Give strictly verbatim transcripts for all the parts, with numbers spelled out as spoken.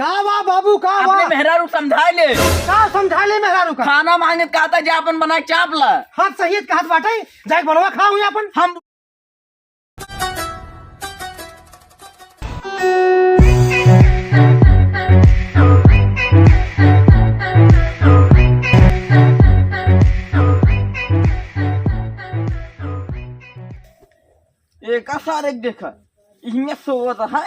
का बा बाबू, का बा? अपने मेहरारू समझाइ ले। का समझाइ ले मेहरारू का? खाना माँगे त कहत है, जा अपन बनाइ के चाप ला। हाँ, सही कहत बाटइ, जाइके बनवा खाउ ही अपन। हम एका सारे के देखा, इहने सोवत है।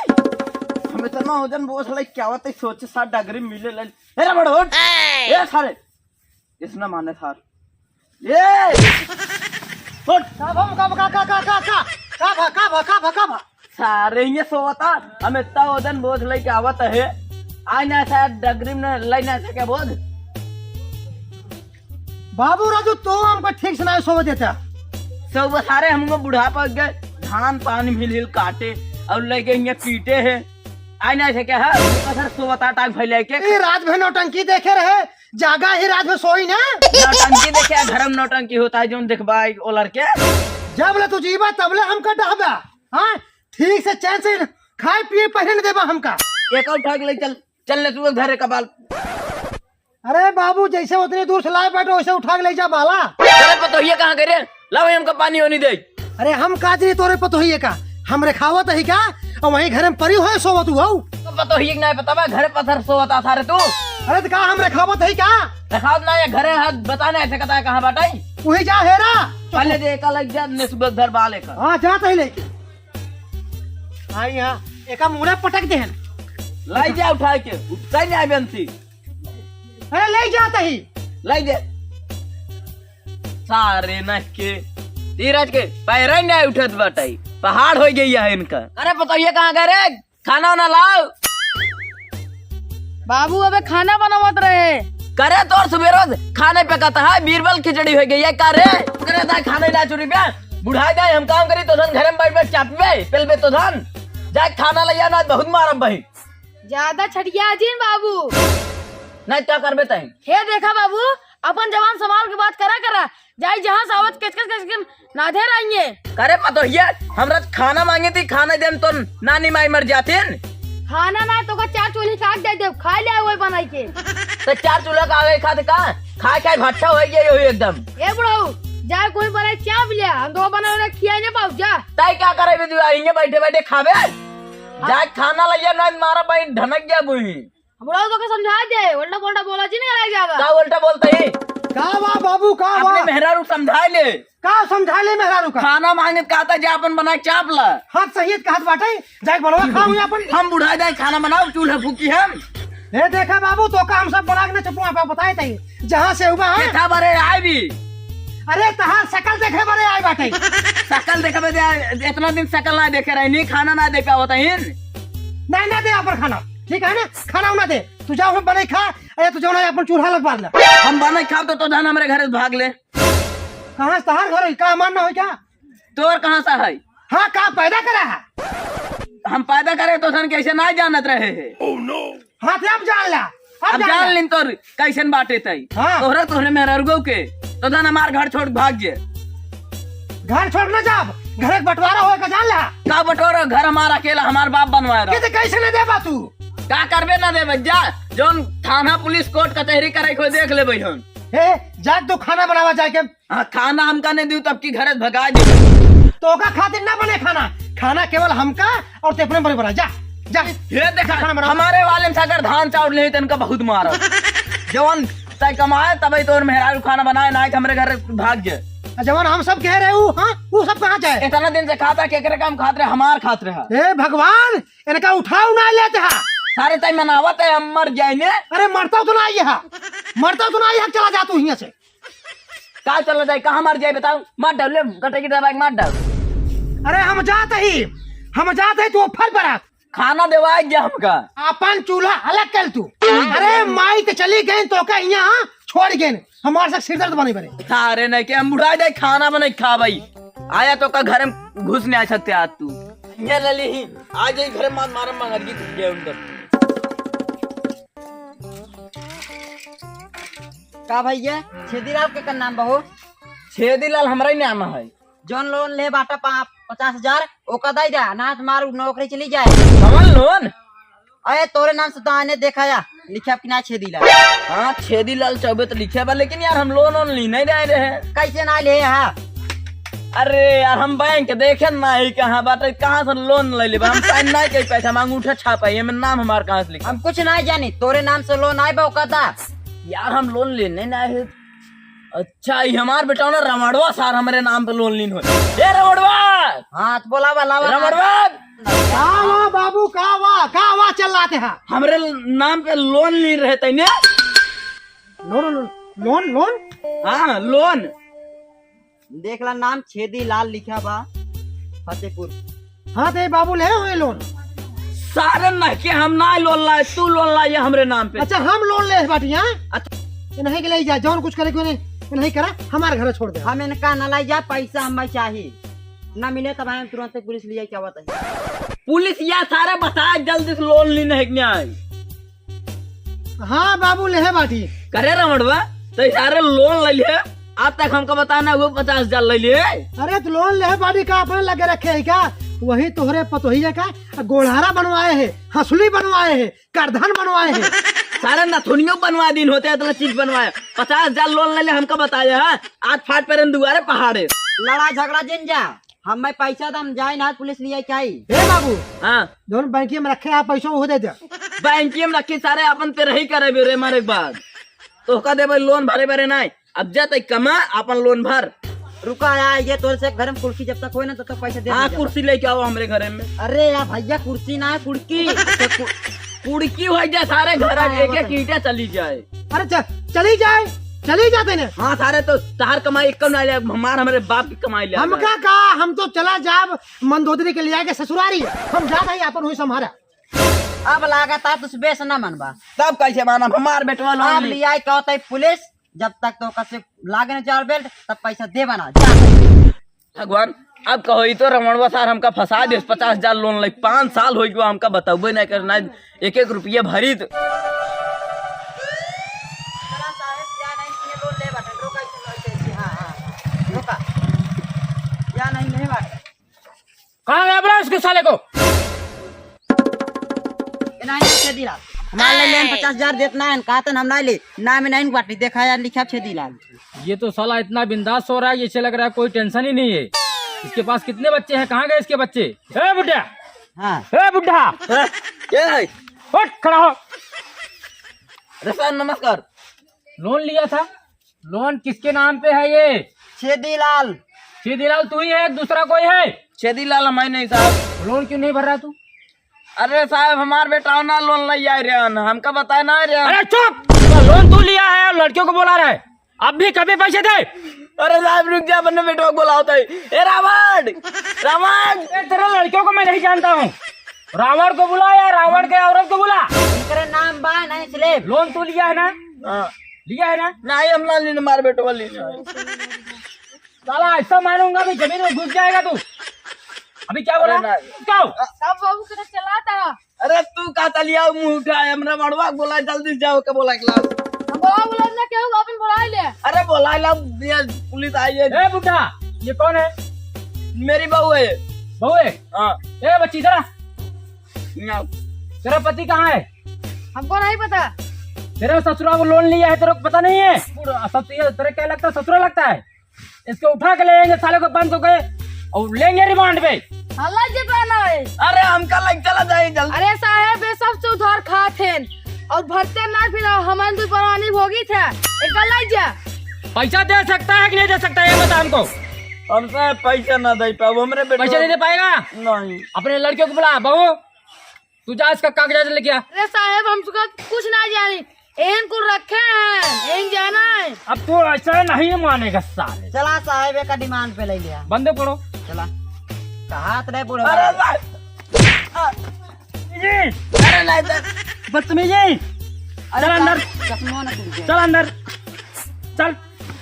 हम इतना वजन बोझ लइके आवत है, सोचे सार डगरी मिले ले। ए रे बड़ो, उठ। ए सारे, इसने माने सार। ए, उठ। का भा, का भा, का, का, का, का, का, का भा, का भा, का भा, का भा? सारे इहने सोवत है, हम इतना वजन बोझ लइके आवत है। आइ ना सार डगरी में लइ ना सके बोझ। बाबू राजू, तो हमको ठीक से ना सोवे देता। सब सारे हमको बुढ़ापा गए, धान पानी मिल हिल काटे और लइके इहने पीटे है। आइ ना सके है, हमको सर सोवता टांग फैलाइ के। ए, रात भर नौटंकी देखे रहे, जागा ही रात भर सोई ना। नौटंकी देखे, घर में नौटंकी होता है, जोन देखबा ओ लड़के। जब ले तू जीबा, तब ले हमका डहबा। हाँ, ठीक से चैन से खाए पिए पहने न देबा हमका। एक और उठा के ले चल, चल ले तू घरे का बाल। अरे बाबू, जैसे उतनी दूर से लाए बाटे, वैसे उठा के ले जा बाला। अरे पतोहिया कहाँ गए रे? लाओ हमका पानी होनी दे। अरे हम का जानी तोरे पतोहिए का, हम रेखावत ही का, और वहीं घर में परी होए सोवत हू। तो पतोहिए के नाहीं पता बा, घरे पत्थर सोवत आ सारे तू। अरे तो का हम रेखावत ही का? रेखावत ना, ये घरे हाथ बताने ऐसे कहता है कहाँ बाटे? वही जा हेरा। पहले दे एका लग जा, ने सुबह घर बाले का। हाँ, जात ही लेके। हाँ, यहाँ एका मुड़ा पटक देहन। लाई जा उठा के, उठता ही नहीं बनती। अरे ले जात ही। लाई दे। सारे न के, धीरज के पैरा ही नहीं उठत बाटे, पहाड़ हो गई है इनका। अरे पतोहिया कहाँ गए रे? खाना वाना लाओ। बाबू अबे खाना बनावत रहे। करे तोर सुबेरो से खाने पे कहता है, बीरबल खिचड़ी हो गई है का रे? करे दा खाने ना चुरी पे, बुढ़ाइ जाए हम काम करी तो धन घर में बैठ बैठ चापबे, पेलबे तो धन। जाए खाना लइया ना, बहुत मारब भाई। ज्यादा छठिया जिन बाबू। नहीं क्या करबे तही? हे देखा बाबू, अपन जवान संभाल के बात करा करा, जाई जहाँ से आवत कचकच कचकन नाधे रहिए। करे पतोहिया, हमरा त खाना मांगे थी, खाना देन तो नानी माई मर जातीन। खाना ना तो का चार चूल्ही काट दे देब, खा ले वही बनाई के। तो चार चूल्हा का आवे खाते का? खाए खाए भट्ठा हो गया यही एकदम। ए बुढ़ऊ, जा कोई बनाई चाप लिया, हम तो बना बना खिया नहीं पाऊ, जा। तय क्या करे भी तू, आएंगे बैठे बैठे खावे? जा खाना लइया ना, मारा भाई ढनक गया बुही। बुढ़ऊ तो के समझा दे, उल्टा पुल्टा बोला जी नहीं करे ज्यादा। का उल्टा बोलता ही? का बा बाबू, का बा? अपने मेहरारू समझाइ ले। का समझाइ ले मेहरारू का? खाना मांगे त कहता जा अपन बना के चाप ला। हाँ, सही कहत बाटे, जाके बनवा खाऊ ही अपन। हम बुढ़ा जाए खाना बनाओ, चूल्हा फूकी हम। ए देखा बाबू, तो का हम सब बना के न चपुआ पे बताए तई, जहाँ से हुआ है। देखा बरे आए भी। अरे तहार शकल देखे बरे आए बाटे। शकल देखे बरे आए, इतना दिन शकल ना देखे रहे, नहीं खाना ना दे पावत है। नहीं, ना दे अपन खाना, ठीक है ना? खाना उना दे, तू जाओ हम बनाई खा, अरे तू जाओ ना अपन चूल्हा लगवा ला। हम बनाई खाब तो, तो धन हमरे घर से भाग ले। कहाँ से तहार घर है? का हमार ना हो क्या? तोर कहाँ से है? हाँ, का पैदा करा है? हम पैदा करे तो धन कैसे ना जानत रहे है? हाँ, ते अब जान ला, अब अब जान जान ला। लिन तोर कैसन बाटे तई। हाँ। तोहरा तोहरे मेहररुगो के, तो धन हमार घर छोड़ भाग जे। घर छोड़ ना जाब, घर एक बंटवारा होए का जान ला। का बंटवारा? घर हमार अकेला, हमार बाप बनवाए रहा। के ते कैसे ना देबा तू? का करबे ना देबे, जा, जौन थाना पुलिस कोर्ट कचहरी करे को देख लेबे हम। ए, जा तू खाना बनावा जाके। हाँ, खाना हमका नहीं दियो तब की घरे भगा दे। तोका खातिर ना बने खाना, खाना केवल हमका और ते अपने बने बना, जा, जा। ये देखा, खाना बनाओ। हमारे वाले में से अगर धान चाउर नहीं तो इनका बहुत मारा। जवन तय कमाए तबे तोर मेहरारू खाना बनाए, ना कि हमरे घर भाग जाए। आ जवन हम सब कह रहे हूँ, हाँ, वो सब कहाँ जाए? इतना दिन से खाता, केकरे काम खात रहे, हमार खात रहा। हे भगवान, इनका उठाओ ना लेते हा। सारे तय मनावत है, हम मर जाए ने। अरे मरता तो ना आई है, मरता तो ना आई है, चला जा तू हियाँ से। का चला जाए, कहाँ मर जाए बताओ? मार डाल ले, गटे की दबाई मार डाल। अरे हम जात ही, हम जात ही, तू फल बरात। खाना देवाए गया हमका। अपन चूल्हा अलग कर तू। अरे माई ते चली गई तो का यहाँ छोड़ गए, हमारे साथ सिरदर्द बने बने। अरे नहीं के हम बुढ़ा जाए, खाना बने खा भाई। आया तो का घर में घुस नहीं आ सकते आज तू। ये ले ली ही, आ जाए घर में मार मार मार गई तू उनका। का भैया, छेदीलाल के का नाम बा हो? छेदीलाल हमरा ही नाम है। जौन लोन ले बाटा पा-, पचास हजार, ओका दे जा, ना तो मारू नौकरी चली जाए। कौन लोन? अरे तोरे नाम से तो आने देखा या, लिखा कि ना छेदी लाल। हाँ, छेदी लाल चौबे तो लिखा बा, लेकिन यार हम लोन वोन ली नहीं रहे रहे। कैसे ना ले हा? अरे यार हम बैंक देखे ना ही कहाँ बाटे, कहाँ से लोन ले लेबा? हम साइन ना करी, पैसा मांगू उठा छापा, ये में नाम हमार कहाँ से लिखा? हम कुछ ना जानी, तोरे नाम से लोन आए बा ओका दा। यार हम लोन लेने ना है। अच्छा, ये हमार बेटा ना रमड़वा सार हमरे नाम पे लोन लीन हो। ए रमड़वा! हाँ, तो बोला बा, लावा। रमड़वा! का वा बाबू, का वा, का वा चल रहा थे हाँ? हमरे नाम पे लोन ली रहे तैने। लोन, लोन, लोन? हाँ, लोन। देख ला, नाम छेदी लाल लिखा बा, फतेहपुर। हाँ, ते बाबू ले हुए लोन। सारे नहके हम ना लोन लाए, तू लोन लाए हमरे नाम पे। अच्छा, हम लोन ले बाटी, हाँ? अच्छा। ये नहीं के ले जा, जौन कुछ करे के नहीं, ये नहीं करा, हमारे घर छोड़ दे। हम इनका ना लाई जा, पैसा हमें चाहिए। ना मिले तब हम तुरंत पुलिस लिया, क्या बताइए? पुलिस या सारे बता, जल्दी से लोन लीन है कि नहीं? हाँ बाबू, लेहे बाटी। करे रमड़वा, तो सारे लोन ले लिए, आज तक हमका बताना वो पचास हजार ले लिए। अरे तो लोन लेहे बाटी का अपने लगे रखे है क्या? वही तोहरे पतोहिया का गोड़हारा बनवाए है, हंसुली बनवाए है, करधन बनवाए है। सारे नथुनियों बनवा दीन होते, इतना चीज बनवाए। पचास हजार लोन ले ले, हमका बताया है, आज फाट पर दुआरे पहाड़े। लड़ाई झगड़ा जिन जा, हमें पैसा दम जाए ना, पुलिस लिए चाहिए। ए बाबू, हाँ। जौन बैंकिया में रखे आप पैसा वो दे दे। बैंकिया में रखे सारे अपन ते रही करे बे रे मारे के बाद। तोहका देबे लोन भरे बरे नाय। अब जा तै कमा अपन लोन भर। रुका आया, ये तोर से घर में कुर्सी जब तक होए ना तब तक पैसे दे हाँ, दीजिए। कुर्सी लेके आओ हमरे घरे में। अरे यार भैया कुर्सी ना है कुड़की। तो कु-, कुड़की हो जाए सारे घर में एक एक ईंटा चली जाए। अरे च-, चली जाए, चली जाते ने। हाँ सारे तो तार कमाई एक कम ना ले, हमार हमरे बाप की कमाई ले। हमका का, हम तो चला जाब मंदोदरी के लिया के ससुरारी, हम जात हई आपन हुई सम्हारा। अब लागत आ तुस बेस न मनबा। तब कैसे मानब? हमार बेटवा लोन आप ली। लिया कहते पुलिस, जब तक तो कसे लागे न चार बेल्ट, तब पैसा देबा ना। जा। भगवान, अब कहो, ई तो रमणवा सार हमका फंसा देस, पचास हजार लोन ले, पाँच साल हो गया हमका बतौबे नहीं करना, एक एक रुपया भरी तो। चला साहेब, या नहीं, ये लोन ले बाटन, रोका इसे, रोका इसे, हाँ, हाँ, हाँ, रोका। या नहीं, नहीं बाटन। कहाँ गया बोला उसके साले को? ए, नहीं, नहीं, छेदी लाल। हमारे लिए लेन पचास हजार देत ना है, कहा तो हम ना ले, ना में नहीं बाटी, देखा यार, लिखा छेदी लाल। ये तो साला इतना बिंदास सो रहा है, जैसे लग रहा है कोई टेंशन ही नहीं है। इसके पास कितने बच्चे हैं, कहाँ गए इसके बच्चे? ए बुढ़ा! हाँ। ए बुढ़ा! ए, क्या है? उठ, खड़ा हो। अरे सर, नमस्कार। लोन लिया था? लोन किसके नाम पे है ये? छेदीलाल। छेदीलाल तू ही है, दूसरा कोई है? छेदीलाल हम ही नहीं साहब। लोन क्यों नहीं भर रहा तू? अरे साहब, हमार बेटा ना लोन ले आए रहन, हमका बताए ना रहन। अरे चुप! तो लोन तू लिया है और लड़कियों को बुला रहा है, अब भी कभी पैसे दे। अरे साहब रुक जा, अपने बेटवा को बुलाओ तो। ए रावण, रावण। ए, तेरे लड़कियों को मैं नहीं जानता हूँ। रावण को बुला या रावण के औरत को बुला। इनकरे नाम बा नहीं स्लेब। लोन तू लिया है ना? हाँ। लिया है ना? नहीं, हम ना लेने, मार बेटवा लेने आए। साला ऐसा मारूंगा भी जमीन में घुस जाएगा तू। अभी क्या बोला? अरे ना। क्या? सब बाबू के तो चलाता। अरे तू का तलिया मुंह उठाए, हमरा मड़वा के बोला, जल्दी से जाओ के बोला क्लास। हम बोला, बोला ना, केहू अपन बोला ले। अरे बोला ला, ये पुलिस आई है। ए बुढ़ा, ये कौन है? मेरी बहू है। बहू है? हाँ। ए बच्ची, इधर आ। यहाँ। तेरा पति कहाँ है? हमको नहीं पता। तेरे ससुरा को लोन लिया है, तेरे को पता नहीं है? बुढ़ा, ससुरा, तेरे क्या लगता है, ससुरा लगता है? इसको उठा के ले जाएंगे साले को बंद करके और लेंगे रिमांड पे। हल्ला जी पहना है। अरे हमका लग चला जाए जल्दी। अरे साहेब, ये सब से उधार खात हैं और भरते ना फिर हमारे तो पुरानी भोगी थे। एक लग जा। पैसा दे सकता है कि नहीं दे सकता है, ये बता हमको। हम साहब पैसा ना दे पाओ, हमरे बेटवा पैसा नहीं दे पाएगा? नहीं। अपने लड़कियों को बुला, बहू, तू जा इसका कागजात लेके आ। अरे साहेब, हम इसका कुछ ना जानी। एहन कुल रखे हैं, एहन जाना है। अब तू ऐसा नहीं मानेगा साले। चला साहेब, एक डिमांड पे ले लिया। बंदे पड़ो। चला। कहा तो नहीं बूढ़ा। अरे साहब। जी। अरे नहीं सर। बदतमीजी। अरे चल अंदर। चश्मा ना टूट जाए। चल अंदर। चल।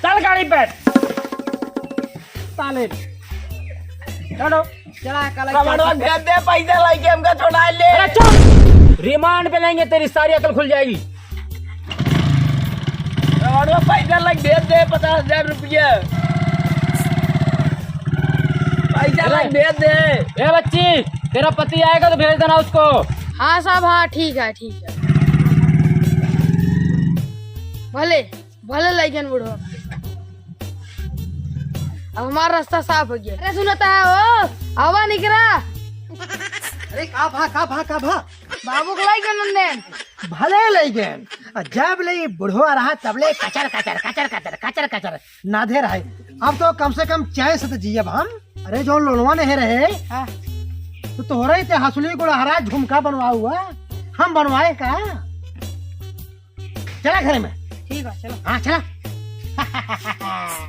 चल गाड़ी पे। साले। चलो। चला, कल कमांडो भेज दे, पैसा लेके हमका छोड़ा ले। अरे चुप! रिमांड पे लेंगे, तेरी सारी अकल खुल जाएगी। कमांडो पैसा लेके भेज दे, पचास हजार रुपया। पैसा अरे। लेके भेज दे। ए बच्ची, तेरा पति आएगा तो भेज देना उसको। हाँ साहब, हाँ, ठीक है, ठीक है। भले, भले लइ गएन बुढ़वा। अब हमार रास्ता साफ होइ गया। अरे सुनता है ओ, आवा निकरा। अरे का भा, का भा, का भा? बाबू के लइ गएन उन्हें। भले लइ गएन। आ जब ले बुढ़वा रहा तब ले कचर कचर, कचर कचर, कचर कचर नाधे रहे। अब तो कम से कम चैन से तो जियब हम। अरे जो लोनवा नहीं रहे, हाँ। तो तोहरे ते हसुली गुड़हरा झुमका बनवा हुआ, हम बनवाए का? चला घरे में। ठीक है, चलो। हाँ, चला।